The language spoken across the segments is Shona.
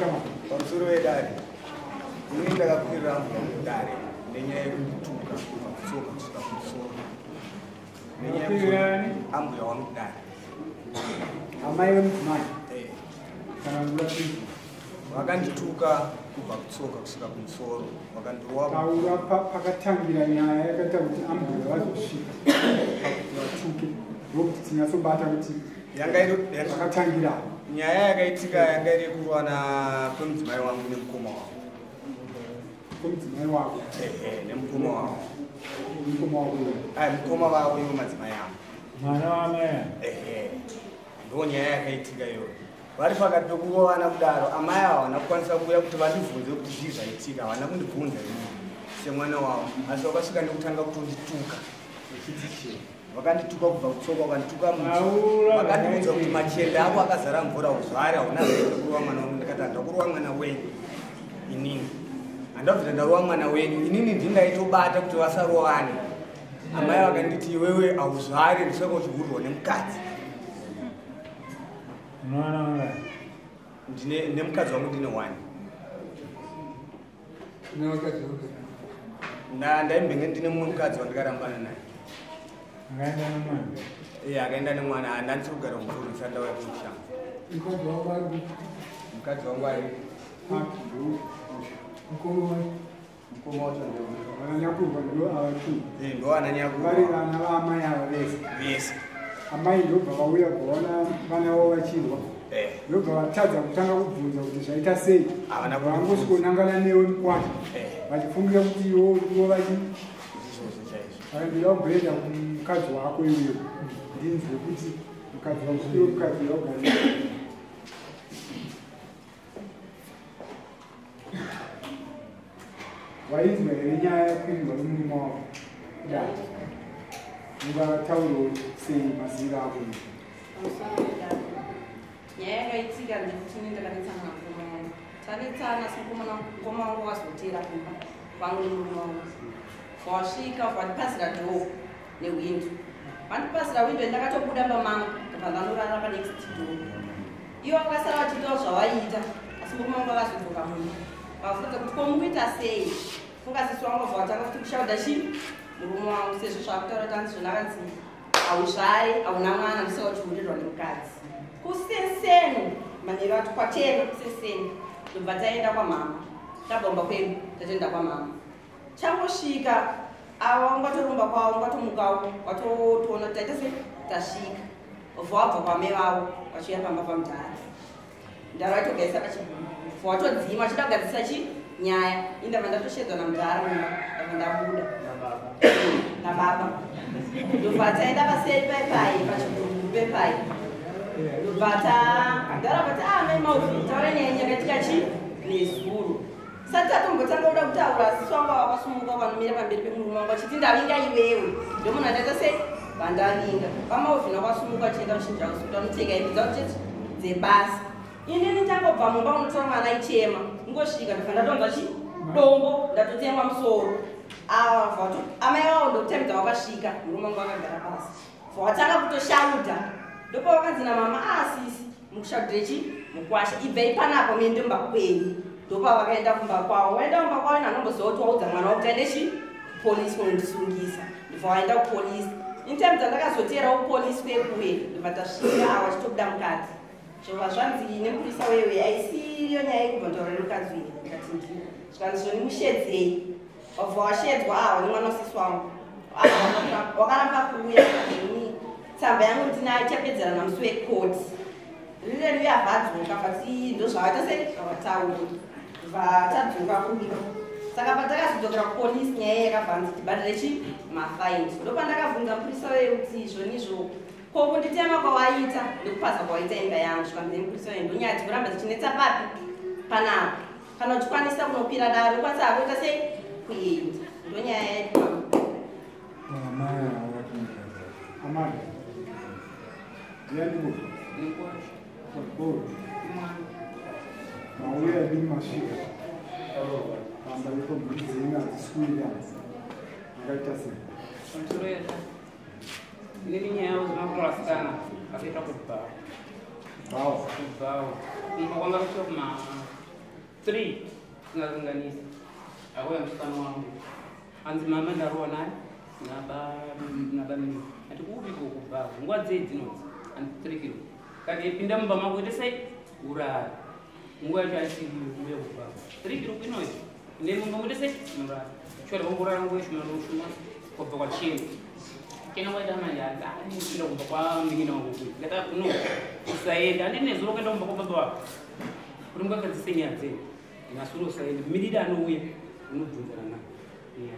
Chamana. Pamusoro wedare, inini ndakakwirira ambuya mudare nenyaya yekundituka kubva kutsoka kusvika kumusoro. Nenyaya Wakakwirira ani? Ambuya wangu dare. Amai vemudzimai. Eh. Kana nguva chii? Vakandituka kubva kutsoka kusvika kumusoro, vakandirova. Taura pakatangira nyaya yakaita kuti ambuya vazosvika pakuti vatuke, ndokuti tinyatsobata kuti pakatangira. Nyaya yakaitika yanga iri yekurwana kwemudzimai wangu nemukoma wangu. Kwemudzimai wako? Ehe, nemukoma wangu. Mukoma wako iwe? Ai, mukoma vavo ivo madzimai angu. Mwana wamai? Ehe, ndo nyaya yakaitika iyoyo. Vari pakati pekurovana kudaro, amai ava havana kukwanisa kuuya kuti vandibvunze kuti zvii zvaitika. Havana kundibvunza inini semwana wavo, asi vakasvika nekutanga kutondituka. Vakandituka kubva kutsoka, vakandituka, vakandiudza kuti machende ako akazara mvura, uzvare, hauna right kurova mwana wangu. Ndikati handakurova mwana wenyu inini, handabvira ndarova mwana wenyu inini, ndini ndaitobata kuti vasarovane. Amai vakanditi iwewe hauzvare, ndisaka uchihurirwa nemukadzi. Mwana wangu? Ndine nemukadzi wangu, ndine one. Ndaimbenge ndine mumwe mukadzi wandikarambana naye. Akaenda nemwana? Iye akaenda nemwana. Handandisi kugara kumvuri, ndisati ndauya kumusha. Mukadzi wako ari kupi? Mukadzi wangu ari Mukoma wacho? Mukoma wacho. Vananyakurwa ndo ava tu? Ndo ana nyakurwa. Vari vana vaamai ava vese? Vese. Amai ndobva vauya, vaona vana vavo vachirwa, ndobva vatadza kutanga kubvunza kuti zvaita sei? Havana kundibvunza. Vangosvikonangana newe mukwata, vachifungira kuti iwo uriwo vachi Izvozvo chaizvo. Saka ndinoda kumboenda kumukadzi wako iwewe, ndinzwe kuti mukadzi wako iwe, mukadzi waugari. Wainzwa here nyaya yakwirirwa nomurume wako kudai? Ungataurawo sei maziviro ako iwe? Nyaya yakaitika ndekuti ini ndakanetsana namukoma wangu. Tanetsana, asi mukoma wangu wazotera kumba kwangu nemurume wangu. Wasvika, vandipazira door nehwindo. Vandipazira windo, ndakatobuda pamangu, ndabva ndanorara panext door. Ivo vakasara vachiitawo zvavaiita, asi murume wangu akazodzoka mumba, vavhunza kuti ko mukuita sei? Funga sisi wangu vabva vatanga futi kushauda chi murume wangu, sezvo zvakutaura kuti anzi zvona kanzi hauzvare, hauna mwana, ndisaka uchihurirwa nemukadzi. Kuseseni manheru ati kwachena kuseseni, ndobva taenda kwamama. Tabva kumba kwedu, tatoenda kwamama. Changosvika, ava ungatorumba kwavo, ungatomukawo, watotoona kuti taita sei, tasvika. Bva wabva kwamai vavo vachiuya pamba pamudhara. Mudhara waitogaisa pachiguru, bva watodzima achida kugadzisa chi nyaya. Indabva ndatoshedzwa namudhara mumba, ndabva ndabuda nababa, ndobva taenda paseri paipai pachiguruguru pepai. Ndobva mudhara vati, "Ah, mai Mauvi, taura nyaya yakaitika chi nezuro." Sati tatombotanga kuda kutaura, sisi wangu vakasumuka, vanomira pamberi pemurume wangu achiti, "Ndavinga iwewe, ndomunhu andaita sei vandavinga." VaMauvhina kwasumuka achienda kuchinja kusuta anopfeka hembe dzavo chete dzebasa. Inini ndangobva mumba unotora mwana ichema, ngosvika, ndobva ndatonzwa chi dombo, ndatotemwa musoro. Ava amai vavo ndokutambidza vakasvika, murume wangu akagara pasi, bva kutoshauda. Ndopa namama, "Ah, sisi, mukushaudire chi mukwasha? Ibvei panapo, muende mumba kwenyu." Ndopa vakaenda kumba kwavo. Waenda kumba kwavo, nanomboziva kuti waudza mwana wako kuti aende chi kupolisi kunondisungisa. Ndobva waenda kupolisi. In time dzandakazoterawo kupolisi kwekuye, ndobva tasvika, awa achitobuda mukati, zvobva zvanzi nemupurisa wewe, "Aisiyo nyaya yekubva mukadzi uyu." Ndikati, "Ndii." Zvikanzi, "Zvoni mushedzei." Wabva washedzwa awa nemwana wasisi wangu, wakaramba kuuya. Ini tsamba yangu ndinayo, ichapedzerana musi wekoti rireni. Uyabva vati ndo zvavaita sei, zvavataura, vatadzoka kumba. Saka patakazodzokera kupolisi, nyaya yakabva nzi tibhadhare chi mafines. Ndopandakabvunza mupurisa weyo kuti izvonizvo ko kunditema kwawaita nekupaza kwawaita imba yangu? Zvikanzi nemupurisa weyo, "Ndonyaya dzikuramba dzichinetsa papi panapa. Kana uchikwanisa kunokwira dare, ukwanisa hakuita sei kuenda." Ndonyaya yedu. Amai avakumukadzi? Amai ndiyandiko? Mauya dini, masvika pamba ipo, mhuri dzenyu hadzisi kuwirirana, makaita sei? Pamusoro yezvo, inini nyaya yavo zvamakurasikana vakaita kubhawa. Bhawa? Kubhawa, kumba kwanga kusvika kuma 3 singakanganisa akauya musikana wangu anzi mama ndarowa naye nabamini ati kupi kokubva nguva dzei dzinodzi anzi 3 kilo kati pinda mumba mako ite sei urara nguva yacho asiri uya kubva 3 kilo inoyi inde mumba muite sei murara shora vongorara nguva yeshuma noshuma kwabva kwachena kena waita manje anzi andipinda kumba kwamunin'ina wangu kuyi ndikati no usaenda andinezuro kuenda kumba kwababa wako kuti mungagadzise nyaya dzenyu nhasi usaenda miriri anouya unobvunzana naye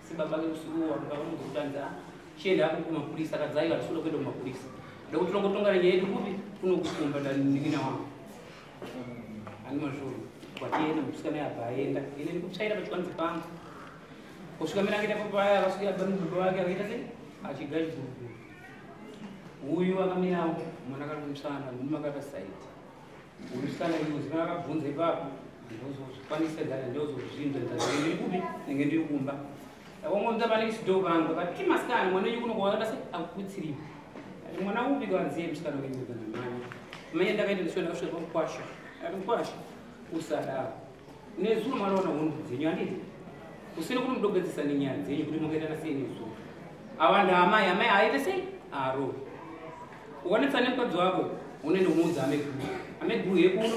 si baba ke usiku wanga chienda hako kumapurisa akadzaiwa handisikuda kuenda kumapurisa ndokuti tongotonga nyaya yedu kupi kunokukumba ndanin'ina wangu ani mazvoro kwatienda musikana yabva aenda ine ndikutsvaira pachivanze pangu kusvika mina akaita papaya akasvika baba wake akaita sei achigadziguru uyu akamirawo mwana akari kumusana murume akaita saidi uyu musikana uyu akabvunza ipapo ndozokwanisa gara ndozozvinzwa ndiri kupi ndenge ndiri kumba akongonza pane chidogo pangu akati masikana mwana wenyu kuno kwakaita sei akukutsiriwa ati mwana upi kanziye musikana wenyu namai manye ndakaenda ndisvika ndakasvika pamukwasha ati mukwasha usadaro nezuro maraona hondo dzenyu handiti usina kuti mudogadzisa nenyaya dzenyu kuti mungaitana sei nezuro ava ndaamai amai aite sei arovi ukanetsa nemukadzi wako unoenda kumuudza ameguru ameguru yekuno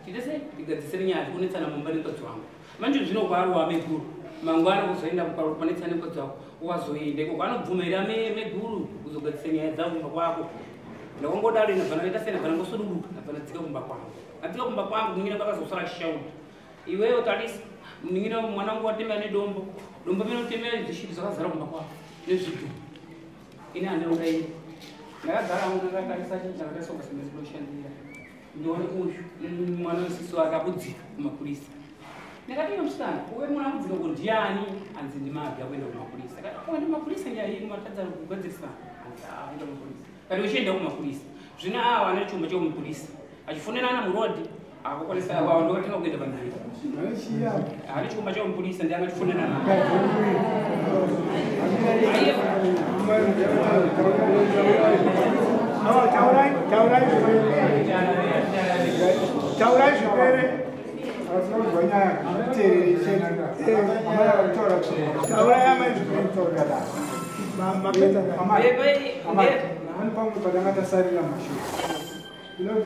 tiite sei tigadzisire nyaya tikunetsana mumba nemukadzi wangu manje zvino kwarowa ameguru mangwana kuzoenda panetsana nemukadzi wako ukazoenda ikoko anobvuma here ameguru kuzogadzisa nyaya dzako kumba kwako ndakangodaro inobva ndakaita sei ndabva ndangosuduruka ndabva ndadzika kumba kwangu adzika kumba kwangu munin'ina kwakazosara chishauta iwewe tarisa munin'ina mwana wangu watemera nedombo dombo minotemera zvishiri zvakazara kumba kwako nezvidhuma ini handina kudaii ndakagara hangu ndakatarisa ndakatarisa kumasimba kunoshandira ndione uyu mwana wesisi wake akudzika kumapurisa ndakati iwe musikana uwe mwana akudzika ko ndiani anzi ndimabvi akuenda kumapurisa kati akuenda kumapurisa nyaya iyi matadza kugadzirisana anzi akuenda kumapurisa kati uchienda kumapurisa zvino awa ane chuma chekumapurisa achifonerana murodhi akakwanisa ndokatanga kuenda pamberi ane chikomba chekumapurisa ndiye angachifonerana taurai zvipere asinonzwa nyaya muteereri chete amai akutaura taurai amai zvipere amai pamwe patanga tasarira mashure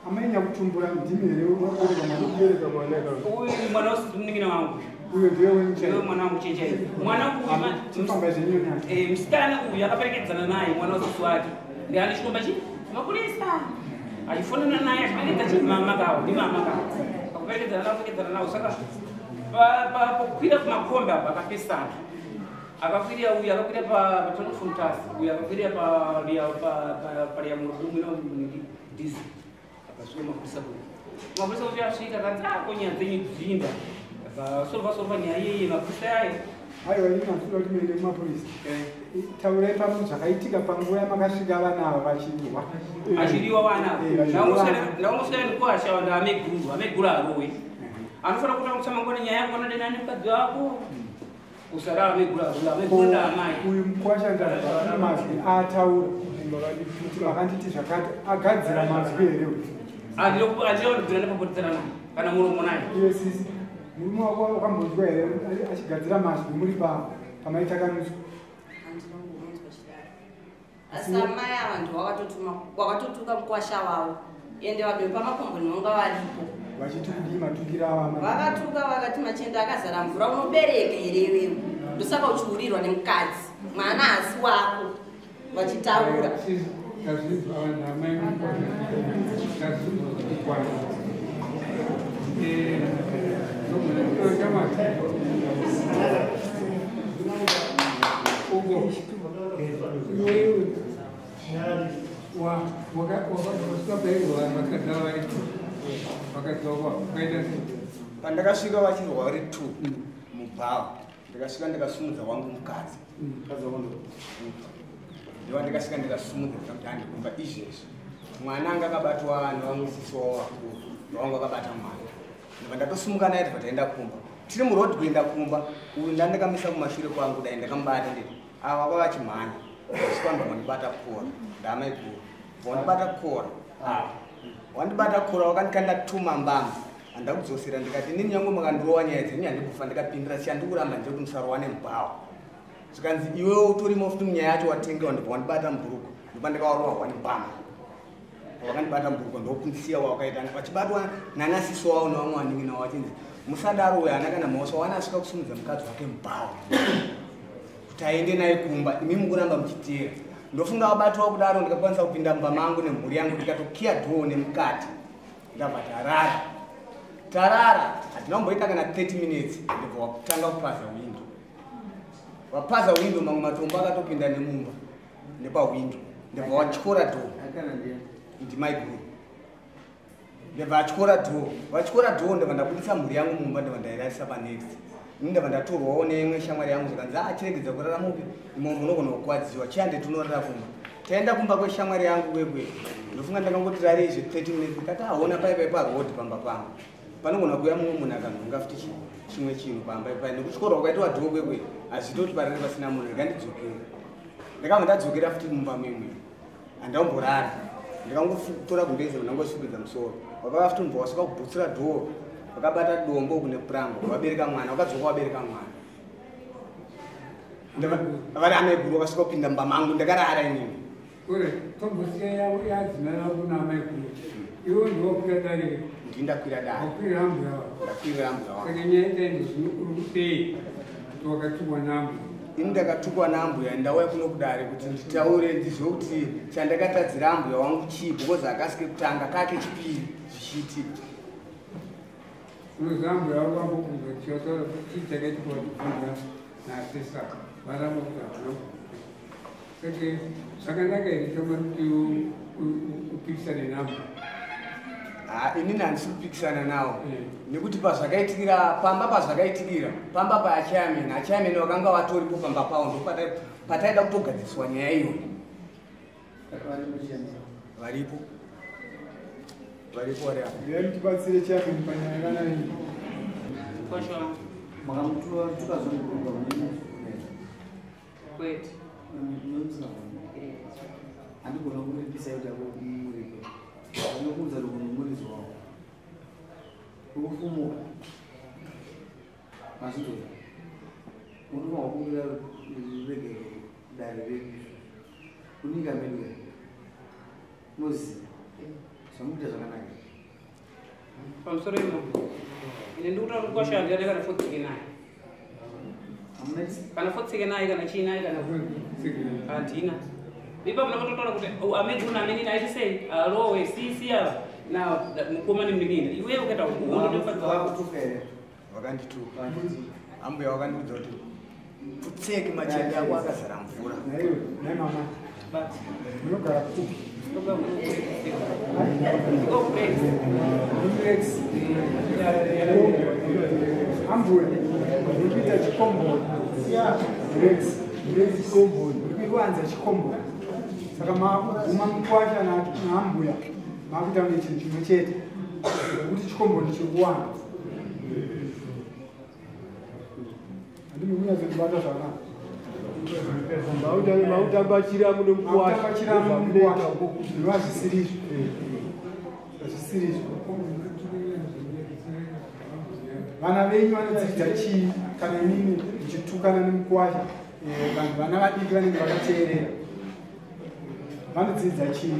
amai nyakutumbura ndimi here unobereka mwana uyu mwana munin'ina wangu uyo ndiye wenyu chaiye mwana wangu chaiye mwana uyu chifamba zvenyu musikana uyu akaperekedzana naye mwana wasisi wake ndiye ane chikomba chi mapurisa achifonana naye achiperekedza chimama kawo ndimama kawo akuperekedzana nawo perekedzana nawo saka pakukwira kumakombi apa akapesana akakwirira uyu akakwira patonofumtasi uyu akakwirira pariyamurudu mwina dhizi akasvika mapurisa kuyu mapurisa kuti asvika akati ako nyaya dzenyu dzinda vasorova nyaya iyeye mapurisa ayo aiwa ini handinoda kuti muende kumapurisa taurai pamwe zvakaitika panguva yamakasvika vana ava vachirwa achiriwa vana ndangosvika nekuasha ndaameguru ameguru arowe anofanira kutanga kutsamangwana nyaya yako anodena nemukadzi wako usara ameguru arowe ameguru ndaamai uyu mukwasha ndazvakune mazwi aataura kuti makanditi zvakati agadzira mazwi here uyu andinokuandinokudzira nepaboditsana naye kana muromo naye iwe sisi murume wako wakambonzwa here achigadzira mazwi muri pamaitakanudzwa asi amai ava ndo wakatotuka mukwasha wavo ende vadovi pamakomboni vanga varipo vachiti kudii matukiro ava vakatuka vakati machende akazara mvura unobereka here iwewe ndosaka uchihurirwa nemukadzi mwana asi wako vachitaura Pandakasvika vachirwa vari 2 mubhawa ndikasvika ndikasumudza wangu mukadzi ndiva ndikasvika ndikasumudza ndikamuti handikumba izvezvi mwana anga akabatwa nevamwe sisi wavo vakuru vangu vakabata mwana ndibva ndatosumuka naye tibva taenda kumba tiri murodhi kuenda kumba uyu ndandakamisa kumashure kwangu dai ndakamubata nditi ava kwavachimhanya svika ndobva ndibata kora ndaamaiguru wandibata kora wandibata kora wakandikanda 2 mambama Handakudzosera ndikati inini nyange makandirowa nyaya dzenyu handikufa ndikapindira chandikuramba ndekuti musarowa nemubhawa. Zvikanzi iwewe utorimo futi munyaya yacho watengewa ndibva wandibata mubhuruku ndopa ndakawarowa hwani bama. Wakandibata mubhuruku ndokundisiya wakaita vachibatwa nanasiso wavo nevamwe vanin'ina wachinzi musadaro uyo haana kana mhosva wana asvika kusumudza mukadzi wake mubhawa kuti aende naye kumba imi mukuramba muchiteera. Ndofunga wabatwa kudaro ndikakwanisa kupinda mumba mangu nemhuri yangu ndikatokiya dhoo nemukati ndabva tarara. Tarara hatina kumboita kana 30 minutes ndibva watanga kupaza windo. Wapaza windo mamwe matombo akatopinda nemumba nepawindo ndibva watyora dhoo. Ndimaiguru. Ndibva atyora dhoo. Vatyora dhoo ndibva ndabudisa mhuri yangu mumba ndibva ndairarisa panext. Ini ndabva ndatorwawo neimwe shamwari yangu zvikanzi achiregedza kurara mupi imo munogona kukwadziwa chiande tinorara kumba. Taenda kumba kweshamwari yangu kwekwe. Ndofunga ndakangoti rarei zve 30 minutes ndikati aona paipai paroad pamba pangu. Panogona kuuya mumwe munhu akanhonga futi chimwe chinhu pamba ipai nekutyora kwakaitwa dhoo kwekwe hazvitoti parare pasina munhu ndikandidzokera. Ndakabva ndadzokera futi mumba memwe. Handaumborara. Ndikangotora gumbeze ndangosukidza musoro. Wakava futi mubva wasvika kubhutsira dhoo vakabata dombo kune purango vabereka mwana vakadzoka vabereka mwana. Vari amaiguru vakasvika kupinda mumba mangu ndakarara inini. Ure tombosiya yadzimai vako naamaiguru. Iwe ndiwakwira dare. Ndindakwira dare. Wakwirira ambuya wako. Ndakwirira ambuya wako. Saka nyaya itaende zvino uri kudei kuti wakatukwa naambuya. Ini ndakatukwa naambuya ndauya kuno kudare kuti nditaure ndizive kuti chandakatadzira ambuya wangu chii because akasike kutanga kake chipiri zvichiitika. Unoziva ambuya wako vambobvunza kuti chataura chii chakaitika vachibvunza naasesa varamba kuti havana kubvunza. Saka zvakanaka here chamwari kuti upikisane naambuya? Inini handisi kupikisana nawo nekuti pazvakaitikira pamba pazvakaitikira pamba paachairman achairman vakanga vatoripo pamba pavo ndo pataida kutogadziriswa nyaya iyoyo. Varipo varipo vari apa. Ndiyani tibatsire chairman panyaya kana iyi. Kwasha. Makamutuka zvomurunga munene. Kwete. Handigona kuripisa kuti ako muripo. Ndinokuudza kuti muridzi wavo. Urikufumuka. Mazvinzwa. Unofanirwa kukumbira ruregero dare redu. Kunyika medu unoziva zvamukuita zvakanaka. Pamusoro imo. Ine ndikutaura kuti kwasha handiyade kana fotsike naye. Hamuna Kana fotsike naye kana chii naye kana handina. Ipapo ndakatotaura kuti ameguru namenini aiti sei alowe sisi ava na mukoma nemunin'ina iwewe ukaita uhondo nemukadzi wako. Vakutuka here? Vakandituka. Vanditi. Ambuya vakandiudza kuti putseki machende ako akazara mvura. Naiwe, nai mama, But munogara kupi? Ndiko Murex. Ambuya, muri kuita chikomboni. Rex, Rex chikomboni. Muri kuwanza chikomboni. Saka makuguma mukwasha naambuya makuita kunge chinhu chimwe chete. Nekuti chikomboni chiri kuwanda. Handimi kunyatsondibata zvakanaka. Mautamba chiramu nemukwasha. Makutamba chiramu nemukwasha. Zvinova zvisirizvo. Zvisirizvo. Vana venyu vanodzidza chii kana imimi muchitukana nemukwasha? Vanhu vana vadiki vanenge vakateerera vanodzidza chii?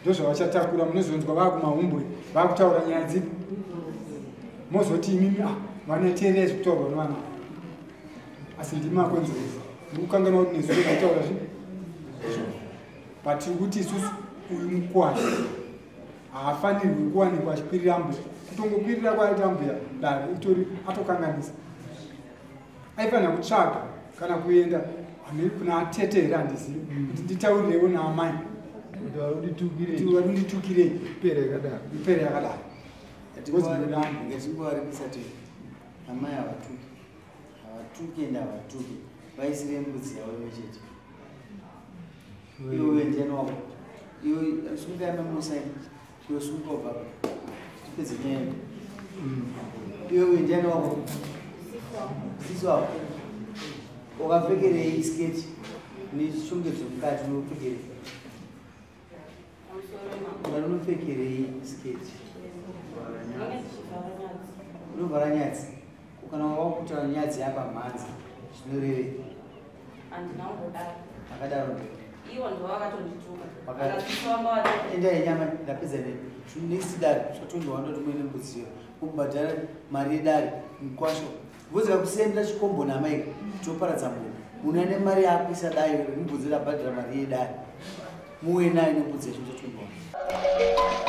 Ndozvavachatakura munozonzwa vaakumahumbwe vaakutaura nyaya dzipi mozoti imimi ah vanoteerera zvekutaurwa nevana, asi ndimi makonzeresa mukukanganwa kuti nezuro vaitaura zvi. But tiri kuti isusu uyu mukwasha haafanirwi kuwanikwa achikwirira ambuya. Kutongokwirira kwaaita ambuya dare itori atokanganisa. Aifanira kutsvaga kana kuenda hamiri kuna atete here, handizivi kuti nditaurirewo naamai Kuti vari kuti vari kunditukirei. Ipere yakadaro. Ipere yakadaro. Ngatingovaripisa ti amai havatuki, havatuki ende havatuki vaisire mbudzi yavo imwe chete. Iwewe ndiani wako iwe? Sungai mamusaini iwe, sunga ubaba tipedze nyaya yedu. Iwewe ndiani wako? Sisi wako. Wakapfekerei sketi neshungedzo mukati? Unopfekerei? Ungati unopfekerei sketi? Unovhara nyadzi. Kana wakutaura nyadzi yapa mhanza zvinorevei? Handina kumbodaro. Akadaro ndo. Iwo ndo vakatondituka. Akasifamba vati Endai nyama ndapedza nemi. Next dare zvatondohwa ndoti muine mbudzi iyo. Mubhadhara mari yedare mukwasho. Bvunzi kakusiyai chikombo namai toparadza munhu. Munhu ane mari yaakuisa dai mubvunzi rabhadhara mari yedare. Muuye nayo nembudzi yacho totondohwa.